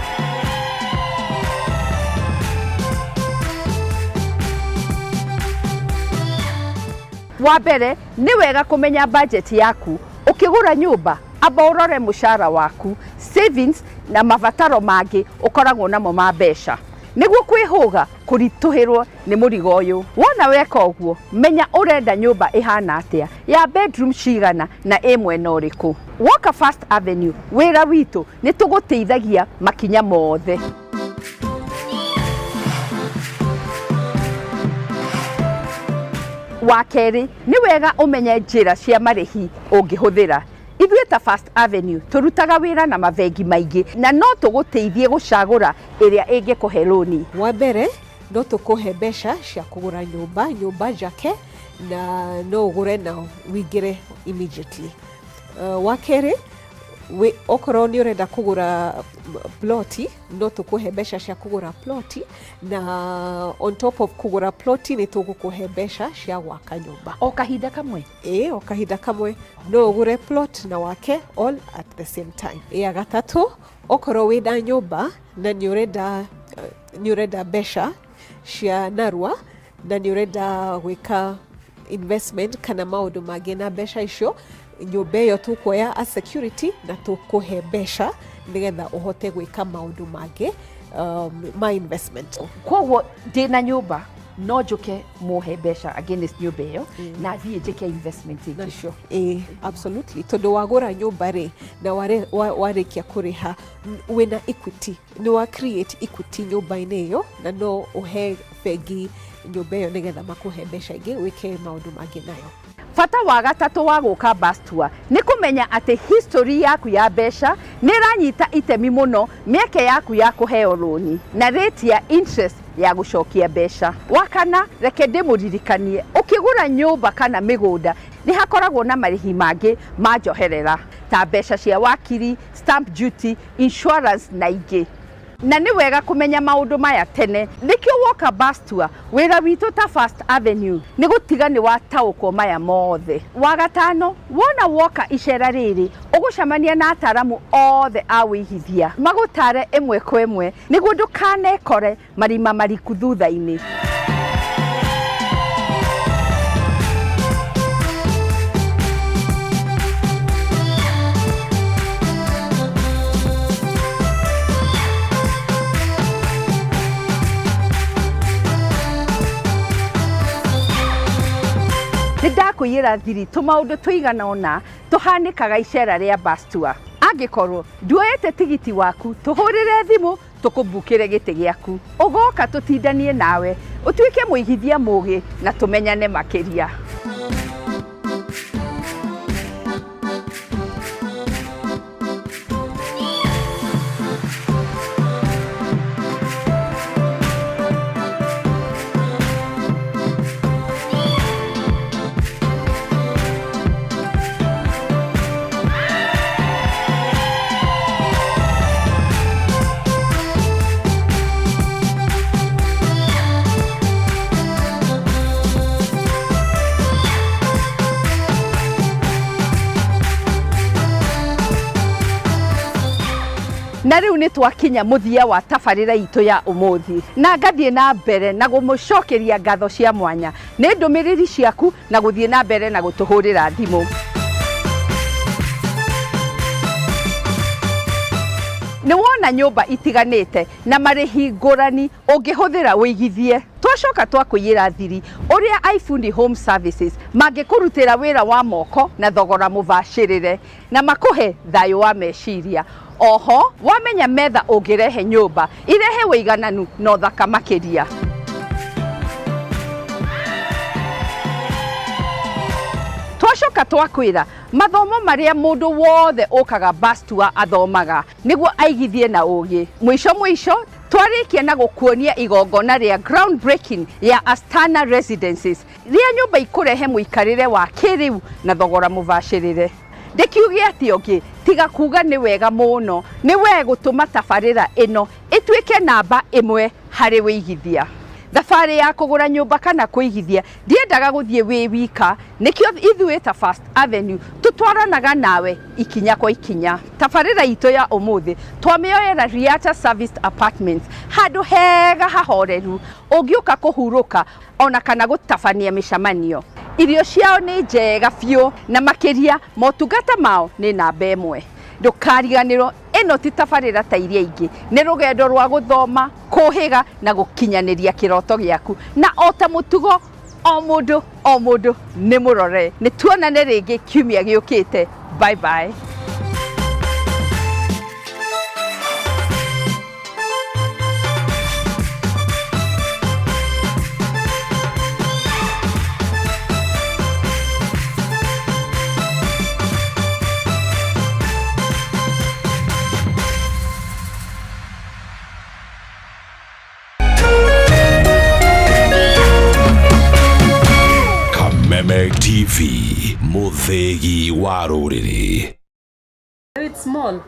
Wa mbere nĩ wega kũmenya budget yaku ũkĩgũra nyũmba amba ũrore mũcara waku savings na mabataro mangĩ ũkoragwo namo ma mbeca nĩguo kwĩhũga kũritũhĩrwo nĩ mũrigo ũyũ. Wona weka ũguo menya ũrenda nyũmba ĩhana atĩa ya bedroom cigana na ĩ mwena ũrĩkũ. Woka First Avenue wĩra witũ nĩ tũgũteithagia makinya mothe. Wa kerĩ nĩ wega ũmenye njĩra cia marĩhi ũngĩhũthĩra. Ithuĩ ta First Avenue tũrutaga wĩra na mabengi maingĩ na no tũgũteithie gũcagũra ĩrĩa ĩngĩkũhe rũni. Wa mbere no tũkũhe mbeca cia kũgũra nyũmba, nyũmba njake na no ũgũre na ũingĩre immediately. Wa kerĩ okorwo nĩ ũrenda kũgũra ploti no tũkũhe mbeca cia kũgũra ploti na on top of kũgũra ploti nĩ tũgũkũhe mbeca cia gwaka nyũmba. O kahinda kamwe? Ĩĩ, o kahinda kamwe. No ũgũre plot na wake all at the same time. Ya gatatũ, okorwo wĩna nyũmba na nĩ ũrenda mbeca cia narua na nĩ ũrenda gwĩka investment kana maũndũ mangĩ na mbeca icio, nyũmba ĩyo tũkuoya as security na tũkũhe mbeca nĩgetha ũhote gwĩka maũndũ mangĩ ma investment. Koguo ndĩna nyũmba no njũke mũhe mbeca against nyũmba ĩyo na thiĩ njĩke investment ĩngĩ. Nacio. Ĩĩ, absolutely. Tondũ wagũra nyũmba rĩ na warĩkia kũrĩha wĩna equity, nĩ wa create equity nyũmba-inĩ ĩyo na no ũhe bengi nyũmba ĩyo nĩgetha makũhe mbeca ingĩ wĩke maũndũ mangĩ nayo. Bata wa gatatũ wa gũka bus tour nĩ kũmenya atĩ history yaku ya mbeca nĩ ĩranyita itemi mũno mĩeke yaku ya kũheo rũni na rate ya interest ya gũcokia mbeca. Wa kana, reke ndĩmũririkanie, ũkĩgũra nyũmba kana mĩgũnda nĩ hakoragwo na marĩhi mangĩ ma njoherera ta mbeca cia wakiri, stamp duty, insurance na ingĩ. Na nĩ wega kũmenya maũndũ maya tene nĩkĩo woka bus tour wĩra witũ ta First Avenue nĩ gũtiga nĩ wataũkwo maya mothe. Wa gatano, wona woka icera rĩrĩ ũgũcemania na ataramu othe a ũigithia magũtare ĩmwe kwa ĩmwe nĩguo ndũkanekore marima mariku thutha-inĩ. Nĩ ndakũiyĩra thiri tũmaũndũ tũigana ũna tũhanĩkaga icera rĩa bus tour. Angĩkorwo nduoete tigiti waku tũhũrĩre thimũ tũkũmbukĩre gĩtĩ gĩaku. Ũgoka tũtindanie nawe ũtuĩke mũigithia mũgĩ na tũmenyane makĩria. Na rĩu nĩ twakinya mũthia wa tabarĩra itũ ya ũmũthĩ na ngathiĩ na mbere na gũmũcokeria ngatho cia mwanya nĩ ndũmĩrĩri ciaku na gũthiĩ na mbere na gũtũhũrĩra thimũ. Nĩ wona nyũmba itiganĩte na marĩhi ngũrani ũngĩhũthĩra ũigithie. Twacoka twakũiyĩra thiri ũrĩa iFundi Home Services mangĩkũrutĩra wĩra wa moko na thogora mũbacĩrĩre na makũhe thayũ wa meciria. Oho wamenya metha ũngĩrehe nyũmba irehe ũigananu na ũthaka makĩria. Twacoka twakwĩra mathomo marĩa mũndũ wothe ũkaga bus tour athomaga nĩguo aigithie na ũgĩ. Mũico mũico twarĩkia na gũkuonia igongona rĩa ground breaking ya Astana Residences rĩa nyũmba ikũrehe mũikarĩre wa kĩrĩu na thogora mũbacĩrĩre. Ndĩkiuge atĩa ũngĩ tiga kuga nĩ wega mũno nĩ we gũtũma tabarĩra ĩno ĩtuĩke namba ĩmwe harĩ wĩigithia. Thabarĩ ya kũgũra nyũmba kana kũigithia ndiendaga gũthiĩ wĩ wika, nĩkĩo ithuĩ ta First Avenue tũtwaranaga nawe ikinya kwa ikinya. Tabarĩra itũ ya ũmũthĩ twamĩoera Riata Serviced Apartments, handũ hega hahoreru ũngĩũka kũhurũka ona kana gũtabania mĩcamanio. Irio ciao nĩ njega biũ na makĩria motungata mao nĩ namba ĩmwe. Ndũkariganĩrwo ĩno ti tabarĩra ta iria ingĩ, nĩ rũgendo rwa gũthoma, kũhĩga na gũkinyanĩria kĩroto gĩaku. Na o ta mũtugo o mũndũ o mũndũ nĩ mũrore. Nĩ tuonane rĩngĩ kiumia gĩũkĩte. Bye bye. Kameme TV mũthĩgi wa rũrĩrĩ.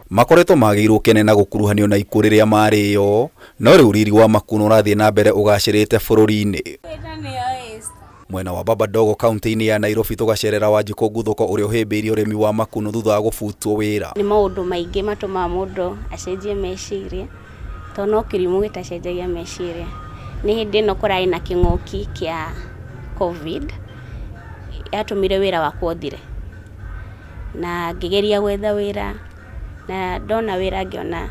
Makoretwo magĩirwo kene na gũkuruhanio na ikuũ rĩrĩa marĩo, no rĩu riri wa Makuno ũrathiĩ na mbere ũgacĩrĩte bũrũri-inĩ. Mwena wa Baba Dogo kaunti-inĩ ya Nairobi tũgacerera Wanjikũ Nguthũko ũrĩa ũhĩmbĩirie ũrĩmi wa makuno thutha wa gũbutwo wĩra. Nĩ maũndũ maingĩ matũmaga mũndũ acenjie meciria, tondũ no kĩrimũ gĩtacenjagia meciria. Nĩ hĩndĩ ĩno kũrarĩ na kĩng'ũki kĩa Covid, yatũmire wĩra wakwa ũthire. Na ngĩgeria gwetha wĩra, na ndona wĩra ngĩona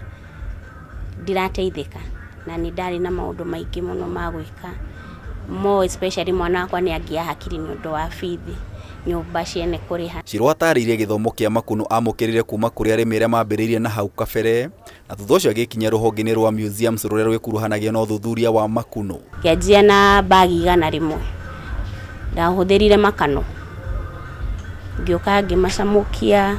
ndirateithĩka, na nĩ ndarĩ na maũndũ maingĩ mũno ma gwĩka, more especially mwana wakwa nĩ angia hakiri nĩ ũndũ wa bithi, nyũmba ciene kũrĩha. Shiro atarĩirie gĩthomo kĩa Makuno amũkĩrire kuma kũrĩ arĩmi arĩa mambĩrĩirie na hau kabere na thutha ũcio agĩkinya rũhonge-inĩ rwa museums rũrĩa rwĩkuruhanagia na ũthuthuria wa Makuno. Ngĩanjia na mbagi 100, ndahũthĩrire makano, ngĩũka ngĩmacamũkia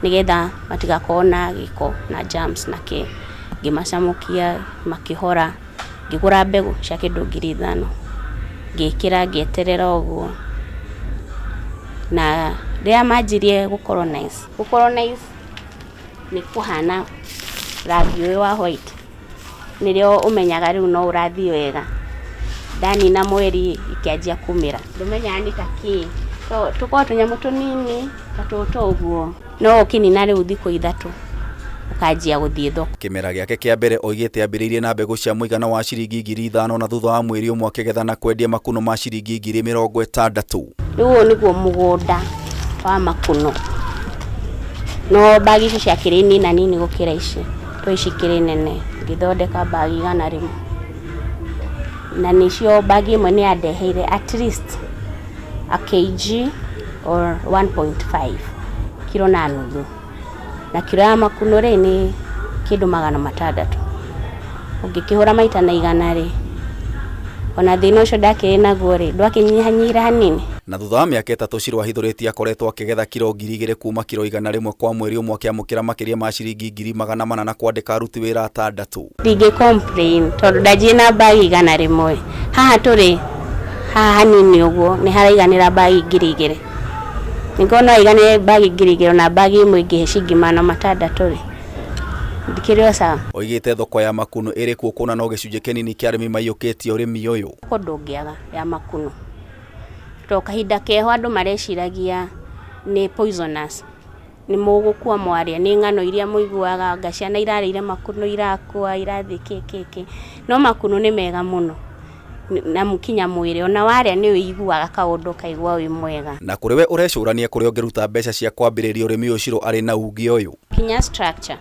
nĩgetha matigakorwo na gĩko na germs na kĩ, ngĩmacamũkia makĩhora, ngĩgũra mbegũ cia kĩndũ 5,000, ngĩkĩra ngĩeterera ũguo, na rĩrĩa manjirie gũ colonize, gũ colonize nĩ kũhana rangi ũyũ wa white, nĩrĩo ũmenyaga rĩu no ũrathiĩ wega. Ndanina mweri ikĩanjia kumĩra, ndũmenyaga nĩ ta kĩ, tũkoragwo tũnyamũ tũnini ta tũtũ ũguo, no ũkĩnina rĩu thikũ 3 ũkanjia gũthiĩ thoko. Kĩmera gĩake kĩa mbere oigĩte ambĩrĩirie na mbegũ cia mũigana wa ciringi 5,000 na thutha wa mweri ũmwe akĩgetha na kwendia makuno ma ciringi 60,000. Rĩu ũyũ nĩguo mũgũnda wa makuno, no mbagi ici ciakĩrĩ nina nini gũkĩra ici, to ici ikĩrĩ nene, ngĩthondeka mbagi 100, na nĩcio mbagi ĩmwe nĩ yandeheire at least a kg or 1.5 kiro na nuthu, na kiro ya makuno rĩ nĩ kĩndũ 600, ũngĩkĩhũra maita na 100 rĩ, ona thĩna ũcio ndakĩrĩ naguo rĩ, ndwakĩnyihanyihire hanini. Na thutha wa mĩaka 3 Shiro ahithũrĩtie akoretwo akĩgetha kiro 2,000 kuma kiro 100 kwa mweri ũmwe akĩamũkĩra makĩria ma ciringi 400,000 na kwandĩka aruti wĩra 6. Ndingĩ complain tondũ ndanjirie na mbagi 100, haha tũrĩ haha hanini ũguo nĩ haraiganĩra mbagi 2,000, ningĩ no aiganĩre mbagi 2,000 na mbagi ĩmwe ĩngĩhe ciringi 600 rĩ, ndikĩrĩ o sawa. Oigĩte thoko ya makuno ĩrĩ kuo kuona no gĩcunjĩ kĩnini kĩa arĩmi maiyũkĩtie ũrĩmi ũyũ. Thoko ndũngĩaga ya makuno, to kahinda keho andũ mareciragia nĩ poisonous, nĩ mũgũkua mwarĩa, nĩ ng'ano iria mũiguaga anga ciana irarĩire makuno irakua irathiĩ kĩ kĩ kĩ, no makuno nĩ mega mũno na kinya mwĩrĩ ona warĩa nĩ ũiguaga kaũndũ ũkaigua wĩ mwega. Na kũrĩ we ũrecũrania kũrĩa ũngĩruta mbeca cia kwambĩrĩria ũrĩmi ũyũ Shiro arĩ na uge ũyũ. Kinya structure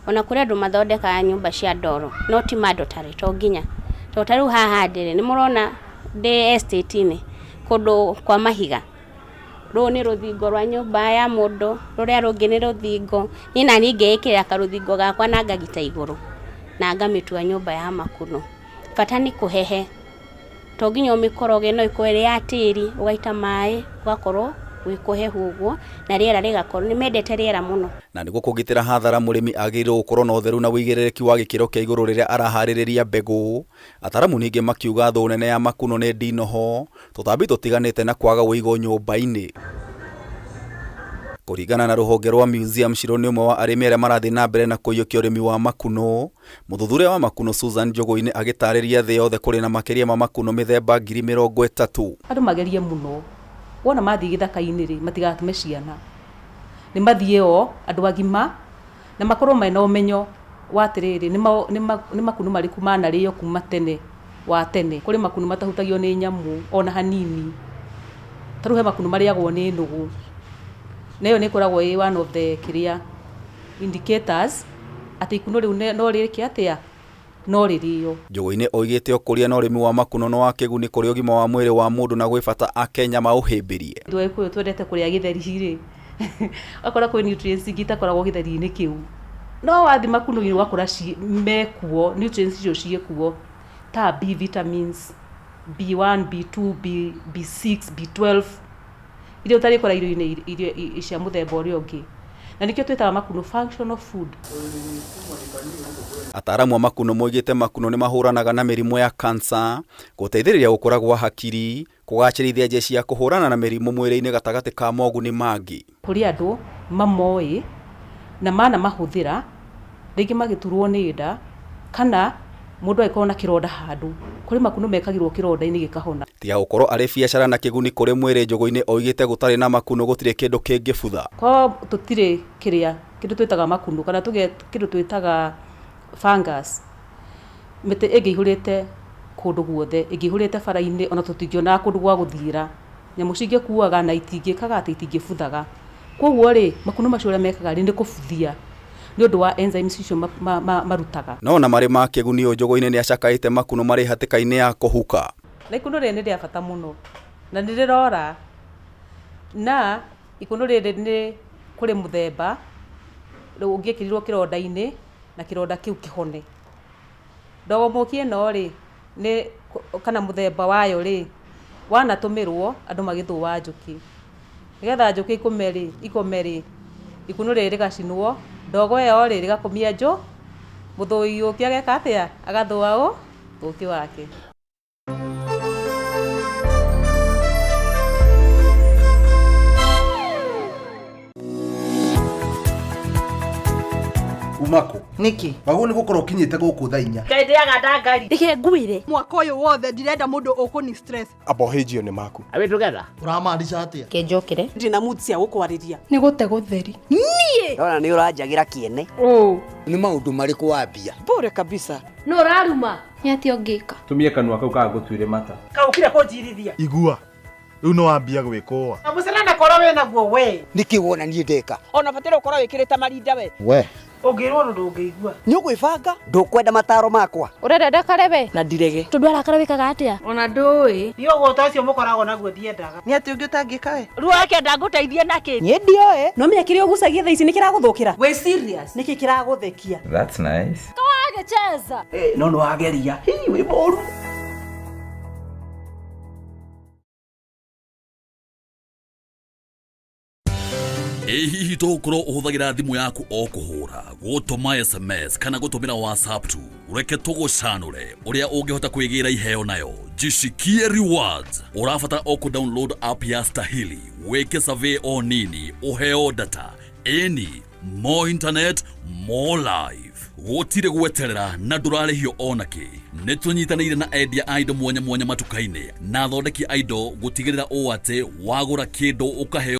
ona kũrĩ andũ mathondekaga nyũmba cia ndoro no ti mandatory to nginya, to ta rĩu haha ndĩrĩ nĩ mũrona ndĩ estate-inĩ kũndũ kwa mahiga, rũrũ nĩ rũthingo rwa nyũmba ya mũndũ, rũrĩa rũngĩ nĩ rũthingo, niĩ na niĩ ngeĩkĩrĩra karũthingo gakwa na ngagita igũrũ na ngamĩtua nyũmba ya makuno. Bata nĩ kũhehe, to nginya ũmĩkoroge, no ĩkorwo ĩrĩ ya tĩri, ũgaita maĩ gũgakorwo gwĩ kũhehu ũguo na rĩera rĩgakorwo, nĩ mendete rĩera mũno. Na nĩguo kũgitĩra hathara mũrĩmi agĩrĩirwo gũkorwo na ũtheru na ũigĩrĩrĩki wa gĩkĩro kĩa igũrũ rĩrĩa araharĩrĩria mbegũ. Ataramu ningĩ makiuga thũ nene ya makuno nĩ ndinoho, tũtambi tũtiganĩte na kwaga ũigũ nyũmba-inĩ. Kũringana na rũhonge rwa Museum, Shiro nĩ ũmwe wa arĩmi arĩa marathiĩ na mbere na kũiyũkia ũrĩmi wa makunũ. Mũthuthuria wa makunũ Susan Njũgũ-inĩ agĩtarĩria thĩ yothe kũrĩ na makĩria ma makunũ mĩthemba 30,000. Andũ magerie mũno wona mathiĩ gĩthaka-inĩ rĩ, matigatũme ciana, nĩ mathiĩ o andũ agima na makorwo mena ũmenyo wa atĩrĩrĩ, nĩ makunũ marĩkũ manarĩo kuma tene wa tene. Kũrĩ makunũ matahutagio nĩ nyamũ ona hanini, ta rĩu he makunũ marĩagwo nĩ nũgũ, na ĩyo nĩ ĩkoragwo ĩ one of the kĩrĩa indicators atĩ ikunũ rĩu no rĩke atĩa, no rĩrĩo. Njũgũ-inĩ oigĩte ũkũria na ũrĩmi wa makunũ nĩ wa kĩguni kũrĩ ũgima wa mwĩrĩ wa mũndũ na gwĩ bata akenya maũhĩmbĩrie. Ithuĩ Agĩkũyũ twendete kũrĩa gĩtheri rĩ, ũgakora kwĩ nutrients ingĩ itakoragwo gĩtheri-inĩ kĩu, no wathiĩ makunũ-inĩ ũgakora mekuo, nutrients icio ciĩkuo ta B vitamins, B1, B2, B6, B12 iria ũtarĩkora irio-inĩ irio cia mũthemba ũrĩa ũngĩ, na nĩkĩo twĩtaga makunũ functional food. Ataaramu a makunũ moigĩte makunũ nĩ mahũranaga na mĩrimũ ya kansa, gũteithĩrĩria gũkũra gwa hakiri, kũgacĩrithia jeshi ya kũhũrana na mĩrimũ mwĩrĩ-inĩ gatagatĩ ka moguni mangĩ. Kũrĩ andũ mamoĩ na mana mahũthĩra rĩngĩ magĩturwo nĩ nda kana mũndũ agĩkorwo na kĩronda handũ, kũrĩ makunũ mekagĩrwo kĩronda-inĩ gĩkahona. Tiga gũkorwo arĩ biacara na kĩguni kũrĩ mwĩrĩ, Njũgũ-inĩ oigĩte gũtarĩ na makunũ gũtirĩ kĩndũ kĩngĩbutha. Korwo tũtirĩ kĩrĩa kĩndũ twĩtaga makunũ kana tuge kĩndũ twĩtaga fungus, mĩtĩ ĩngĩihũrĩte kũndũ guothe, ĩngĩihũrĩte bara-inĩ ona tũtingĩonaga kũndũ gwa gũthiĩra, nyamũ cingĩkuaga na itingĩkaga atĩ itingĩbuthaga. Koguo rĩ, makunũ macio ũrĩa mekaga rĩ, nĩ kũbuthia nĩ ũndũ wa enzymes icio marutaga. No ona marĩ ma kĩguni, Njũgũ-inĩ nĩ acakaĩte makunũ marĩ hatĩka-inĩ ya kũhuka. Na ikunũ rĩrĩ nĩ rĩa bata mũno na nĩ rĩrora, na ikunũ rĩrĩ nĩ kũrĩ mũthemba rĩu ũngĩekĩrirwo kĩronda-inĩ na kĩronda kĩu kĩhone. Ndogo mũki ĩno rĩ, nĩ kana mũthemba wayo rĩ, wanatũmĩrwo andũ magĩthũa njũkĩ, nĩgetha njũkĩ ikome rĩ, ikunũ rĩrĩ rĩgacinwo, ndogo ĩyo rĩ rĩgakomia mũthũi ũkĩ ageka atĩa, agathũa ũkĩ wake. Umako Niki? Wagwo nĩ gũkorwo ũkinyĩte gũkũ thaa 4. Ngai ndĩaga ndangari. Reke ngwĩre. Mwaka ũyũ wothe ndirenda mũndũ ũkũni stress. Abohĩnjio nĩ maku. Are we together? Ũramaanisha atĩa? Kĩnjũkĩre. Ndina mood cia gũkwarĩria. Nĩ gũte gũtheri. Niĩ. Ndona nĩ ũranjagĩra kĩene. Nĩ maũndũ marĩkũ wambia? Bure kabisa. No ũraruma. Nĩ atĩa ũngĩka? Tumie kanua kau kaga gũtuĩre mata. Kaũkire kũnjirithia. Igua. Rĩu nĩ wambia gwĩkũa. Mũcene na korwo wĩna guo we. Nĩkĩ wona niĩ ndeka? Ona bataire ũkorwo wĩkĩrĩte marinda we. We. Ũngĩrwo ũndũ ndũngĩigua. Nĩ ũgwĩbanga? Ndũkwenda mataro makwa. Ũrenda ndakare we? Na ndirege. Tondũ arakara wĩkaga atĩa? Ona ndũĩ. Niĩ ũgũta ũcio mũkoragwo naguo ndiendaga. Nĩ atĩ ũngĩ ũtangĩka we? Ruo akĩenda ngũteithie nakĩ? Niĩ ndioĩ. No menya kĩrĩa ũgucagia thaa ici nĩ kĩragũthũkĩra. Wĩ serious? Nĩkĩ kĩragũthekia? That's nice. Kawagĩcheza. No nĩ wageria. Hii wĩ mũru. Ĩ hihi tũgũkorwo ũhũthagĩra thimũ yaku o kũhũra, gũtũma SMS kana gũtũmĩra WhatsApp tu? Reke tũgũcanũre ũrĩa ũngĩhota kwĩgĩra iheo nayo. Jishikie rewards. Ũrabatara o kũ-download app ya Stahili, wĩke survey o nini, ũheo data. Ĩni, more internet, more life. Gũtirĩ gweterera na ndũrarĩhio onakĩ. Nĩ tũnyitanĩire na endia a indo mwanya mwanya matuka-inĩ na athondeki a indo gũtigĩrĩra ũũ atĩ wagũra kĩndũ ũkaheo.